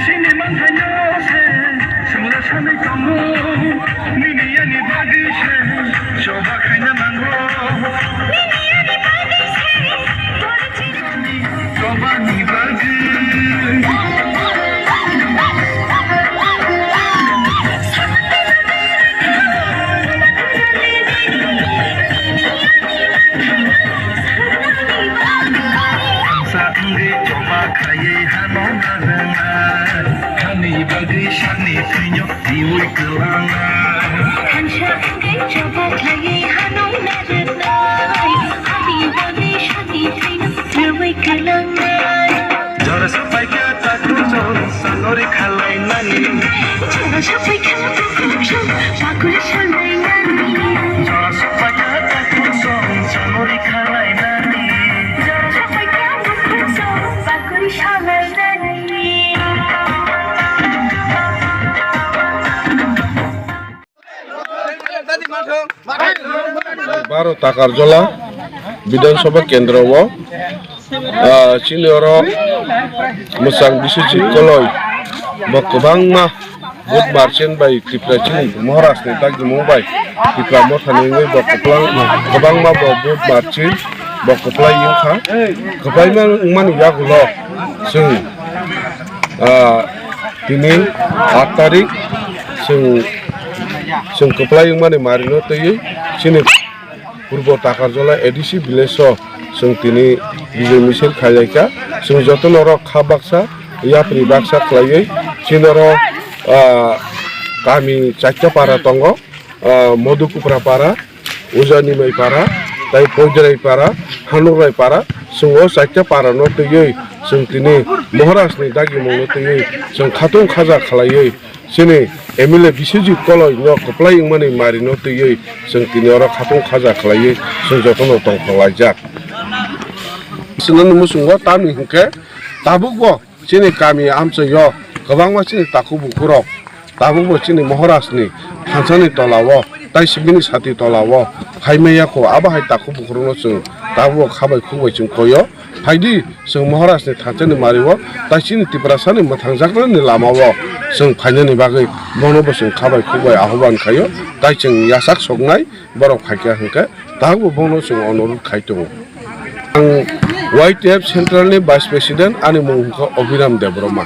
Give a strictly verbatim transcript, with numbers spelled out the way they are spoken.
Sini manthaino se sungla sanwi tongo, nini ani bagwi se choba khaina nango. Nini ani bagwi se chobani bagwi. Sa wngwi choba khaiwi hano narwkna. Hani bagwi sakni thwino twiwi kwlangna. Hansa wngwi choba khaiwi hano narwknai. Hani bagwi sakni thwino twiwi kwlangna. Jora sapaikha takhuk song sanori khalainani. Jora sapaikha takhuk song pakuri salainani. Jora sapaikha takhuk song sanori khalainani. Jora sapaikha takhuk song pakuri salainani. Baro Takarjola Bidhan Sabha Kendro o, ah, chini oro mwchang Biswajit Koloi bo kwbangma vote margin bai Tripura chini Maharaj ni dagimung bai Tipra Motha ni wngwi bo kwblang-, kwbangma bo vote margin bo kwplai wngkha. Kwplaima wngmani yagulo chwng, ah, tini aat tarik chwng, chwng kwplai wngmani marino twiwi chini Purbo Takarjola A D C village o chwng tini bijoi misil khailaikha. Chwng jotono oro kha baksa, yapri baksa khlaiwi chini oro, ah, kami chaita para tongo, ah, Modhukupra para, Ujanimai para, tai Poidarai para, Hanukrai para, chwng o chaita para no twiwi chwng tini Maharaj ni dagimung no twiwi chwng khatung khaja khlaiwi chini M L A Biswajit Koloi no kwplai wngmani mari no twiwi chwng tini oro khatung khaja khlaiwi chwng jotono tongthok laijak. Chwng no muchungo tamni hinkhe tabuk bo chini kami amchoi o kwbangma chini takhuk bukhuk rok tabuk bo chini Maharaj ni thansa ni tola o tai sibini sati tola o phai maya kho, abo hai takhuk bukhuk rok no chwng tabuk bo kha bai khuk bai chwng koi o. Phaidi, chwng Maharaj ni thansa ni mari o, tai chini Tiprasa ni mwthangjaknani lama o chwng phainani bagwi bono bo chwng kha bai khuk bai ahoban khai o, tai chwng yachak soknai borok phaikha hinkhe tabuk bo bono chwng onurodh khai tongo. Ang Y T F Central ni Vice President, ani mung wngkha Abhiram Debbarma.